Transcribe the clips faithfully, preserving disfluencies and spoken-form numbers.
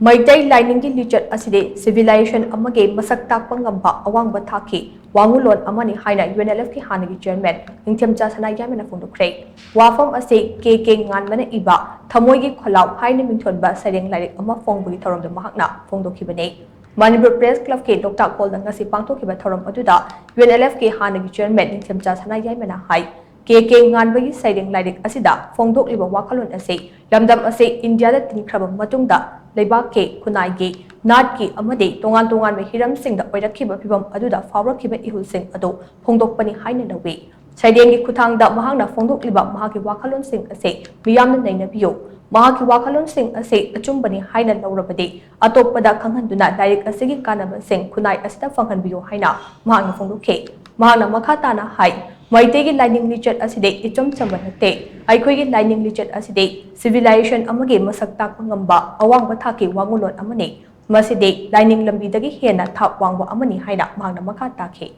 ꯃꯩꯇꯩ ꯂꯥꯏꯅꯤꯡꯒꯤ ꯂꯤꯆꯠ ꯑꯁꯤꯗꯤ ꯁꯤꯚꯤꯂꯥꯏꯖꯦꯁꯟ ꯑꯃꯒꯤ ꯃꯁꯛ ꯇꯥꯛꯄ ꯉꯝꯕ ꯑꯋꯥꯡꯕ ꯊꯥꯛꯀꯤ ꯋꯥꯉꯨꯂꯣꯟ ꯑꯃꯅꯤ ꯍꯥꯏꯅ ꯌꯨ ꯑꯦꯟ ꯑꯦꯜ ꯑꯦꯐꯀꯤ ꯍꯥꯟꯅꯒꯤ ꯆꯤꯌꯔꯃꯦꯟ ꯅꯤꯡꯊꯦꯝꯆꯥ ꯁꯅꯥꯌꯥꯏꯃꯅ ꯐꯣꯡꯗꯣꯛꯈ꯭ꯔꯦ꯫ ꯋꯥꯐꯝ ꯑꯁꯤ ꯀꯦ ꯀꯦ ꯉꯥꯟꯕꯅ ꯏꯕ ꯊꯃꯣꯏꯒꯤ ꯈꯣꯜꯂꯥꯎ ꯍꯥꯏꯅ ꯃꯤꯡꯊꯣꯟꯕ ꯁꯩꯔꯦꯡ ꯂꯥꯏꯔꯤꯛ ꯑꯃ ꯐꯣꯡꯕꯒꯤ ꯊꯧꯔꯝꯗ ꯃꯍꯥꯛꯅ ꯐꯣꯡꯗꯣꯛꯈꯤꯕꯅꯤ꯫ ꯃꯅꯤꯄꯨꯔ ꯄ꯭ꯔꯦꯁ ꯀ꯭ꯂꯕꯀꯤ ꯂꯣꯛꯇꯥꯛ ꯍꯣꯜꯗ ꯉꯁꯤ ꯄꯥꯡꯊꯣꯛꯈꯤꯕ ꯊꯧꯔꯝ ꯑꯗꯨꯗ ꯌꯨ ꯑꯦꯟ ꯑꯦꯜ ꯑꯦꯐꯀꯤ ꯍꯥꯟꯅꯒꯤ ꯆꯤꯌꯔꯃꯦꯟ ꯅꯤꯡꯊꯦꯝꯆꯥ ꯁꯅꯥꯌꯥꯏꯃꯅ ꯍꯥꯏ, ꯀꯦ ꯀꯦ ꯉꯥꯟꯕꯒꯤ ꯁꯩꯔꯦꯡ ꯂꯥꯏꯔꯤꯛ ꯑꯁꯤꯗ ꯐꯣꯡꯗꯣꯛꯂꯤꯕ ꯋꯥꯈꯜꯂꯣꯟ ꯑꯁꯤ ꯂꯝꯗꯝ ꯑꯁꯤ ꯏꯟꯗꯤꯌꯥꯗ ꯇꯤꯟꯈ꯭ꯔꯕ ꯃꯇꯨꯡꯗ ꯂꯩꯕꯥꯛꯀꯤ, ꯈꯨꯟꯅꯥꯏꯒꯤ, ꯅꯥꯠꯀꯤ ꯑꯃꯗꯤ ꯇꯣꯉꯥꯟ ꯇꯣꯉꯥꯟꯕ ꯍꯤꯔꯝꯁꯤꯡꯗ ꯑꯣꯏꯔꯛꯈꯤꯕ ꯐꯤꯚꯝ ꯑꯗꯨꯗ ꯐꯥꯎꯔꯛꯈꯤꯕ ꯏꯍꯨꯜꯁꯤꯡ ꯑꯗꯨ ꯐꯣꯡꯗꯣꯛꯄꯅꯤ ꯍꯥꯏꯅ ꯂꯧꯏ꯫ ꯁꯩꯔꯦꯡꯒꯤ ꯈꯨꯠꯊꯥꯡꯗ ꯃꯍꯥꯛꯅ ꯐꯣꯡꯗꯣꯛꯂꯤꯕ ꯃꯍꯥꯛꯀꯤ ꯋꯥꯈꯜꯂꯣꯟꯁꯤꯡ ꯑꯁꯤ ꯃꯤꯌꯥꯝꯅ ꯅꯩꯅꯕꯤꯌꯨ꯫ ꯃꯍꯥꯛꯀꯤ ꯋꯥꯈꯜꯂꯣꯟꯁꯤꯡ ꯑꯁꯤ ꯑꯆꯨꯝꯕꯅꯤ ꯍꯥꯏꯅ ꯂꯧꯔꯕꯗꯤ ꯑꯇꯣꯞꯄꯗ ꯈꯪꯍꯟꯗꯨꯅ ꯂꯥꯏꯔꯤꯛ ꯑꯁꯤꯒꯤ ꯀꯥꯟꯅꯕꯁꯤꯡ ꯈꯨꯟꯅꯥꯏ ꯑꯁꯤꯗ ꯐꯪꯍꯟꯕꯤꯌꯨ ꯍꯥꯏꯅ ꯃꯍꯥꯛꯅ ꯐꯣꯡꯗꯣꯛꯈꯤ꯫ ꯃꯍꯥꯛꯅ ꯃꯈꯥ ꯇꯥꯅ ꯍꯥꯏ, ꯃꯩꯇꯩꯒꯤ ꯂꯥꯏꯅꯤꯡ ꯂꯤꯆꯠ ꯑꯁꯤꯗꯤ ꯏꯆꯝ ꯆꯝꯕ ꯅꯠꯇꯦ꯫ ꯑꯩꯈꯣꯏꯒꯤ ꯂꯥꯏꯅꯤꯡ ꯂꯤꯆꯠ ꯑꯁꯤꯗꯤ ꯁꯤꯚꯤꯂꯥꯏꯖꯦꯁꯟ ꯑꯃꯒꯤ ꯃꯁꯛ ꯇꯥꯛꯄ ꯉꯝꯕ ꯑꯋꯥꯡꯕ ꯊꯥꯛꯀꯤ ꯋꯥꯉꯨꯂꯣꯟ ꯑꯃꯅꯤ꯫ ꯃꯁꯤꯗꯤ ꯂꯥꯏꯅꯤꯡ ꯂꯝꯕꯤꯗꯒꯤ ꯍꯦꯟꯅ ꯊꯥꯛ ꯋꯥꯡꯕ ꯑꯃꯅꯤ ꯍꯥꯏꯅ ꯃꯍꯥꯛꯅ ꯃꯈꯥ ꯇꯥꯈꯤ꯫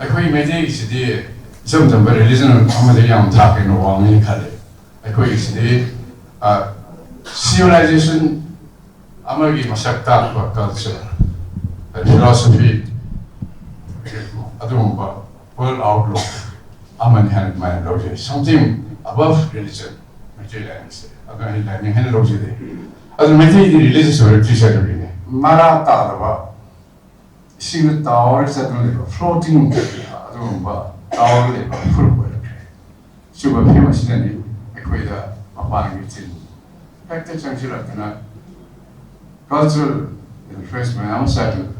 ꯑꯩꯈꯣꯏ ꯃꯩꯇꯩꯒꯤꯁꯤꯗꯤ ꯏꯆꯝ ꯆꯝꯕ ꯔꯤꯂꯤꯖꯟ ꯑꯃꯗ ꯌꯥꯝ ꯊꯥꯛ ꯀꯩꯅꯣ ꯋꯥꯡꯉꯦꯅ ꯈꯜꯂꯦ꯫ ꯑꯩꯈꯣꯏꯒꯤꯁꯤꯗꯤ ꯁꯤꯚꯤꯂꯥꯏꯖꯦꯁꯟ ꯑꯃꯒꯤ ꯃꯁꯛ ꯇꯥꯛꯄ ꯀꯜꯆꯔ, ꯐꯤꯂꯣꯁꯣꯐꯤ, ꯑꯗꯨꯒꯨꯝꯕ ꯋꯥꯔꯜ ꯑꯥꯎꯠꯂꯨꯛ ꯑꯃꯅꯤ ꯍꯥꯏꯅ ꯑꯗꯨꯃꯥꯏꯅ ꯂꯧꯖꯩ꯫ Something above religion, ꯃꯩꯇꯩ ꯂꯥꯏꯅꯤꯡꯁꯦ ꯑꯗꯨ ꯑꯩ ꯂꯥꯏꯅꯤꯡ ꯍꯥꯏꯅ ꯂꯧꯖꯗꯦ꯫ ꯑꯗꯨ ꯃꯩꯇꯩꯗꯤ ꯔꯤꯂꯤꯖꯟꯁ ꯑꯣꯏꯔꯛꯇ꯭ꯔꯤ ꯆꯠꯅꯕꯤꯅꯦ꯫ ꯃꯔꯥ ꯇꯥꯗꯕ ꯏꯁꯤꯡꯗ ꯇꯥꯎꯔ ꯆꯠꯇꯨꯅ ꯂꯩꯕ ꯐ꯭ꯂꯣꯇꯤꯡ ꯑꯗꯨꯒꯨꯝꯕ ꯇꯥꯎꯔ ꯂꯩꯕ ꯐꯨꯔꯨꯞ ꯑꯣꯏꯔꯛꯈ꯭ꯔꯦ꯫ ꯁꯤꯒꯨꯝꯕ ꯐꯤꯕꯝ ꯑꯁꯤꯅꯅꯤ ꯑꯩꯈꯣꯏꯗ ꯃꯄꯥꯟꯒꯤ ꯆꯤꯟ ꯍꯦꯛꯇ ꯆꯪꯁꯤꯜꯂꯛꯇꯅ ꯀꯜꯆꯔꯦꯜ ꯏꯟꯐ꯭ꯂꯨꯌꯦꯟꯁ ꯃꯌꯥꯝ ꯑꯃ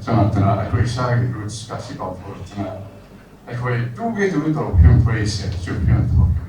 ꯆꯪꯉꯛꯇꯅ ꯑꯩꯈꯣꯏ ꯏꯁꯥꯒꯤ ꯔꯨꯠꯁꯀꯁꯤ ꯀꯥꯎꯊꯣꯛꯂꯛꯇꯅ ꯑꯩꯈꯣꯏ ꯇꯨꯒꯦ ꯇꯨꯒꯦ ꯇꯧꯕ ꯐꯤꯕꯝ ꯊꯣꯛꯏꯁꯦ꯫ ꯁꯤꯒꯨꯝꯕ ꯐꯤꯕꯝ ꯊꯣꯛꯂꯛꯄ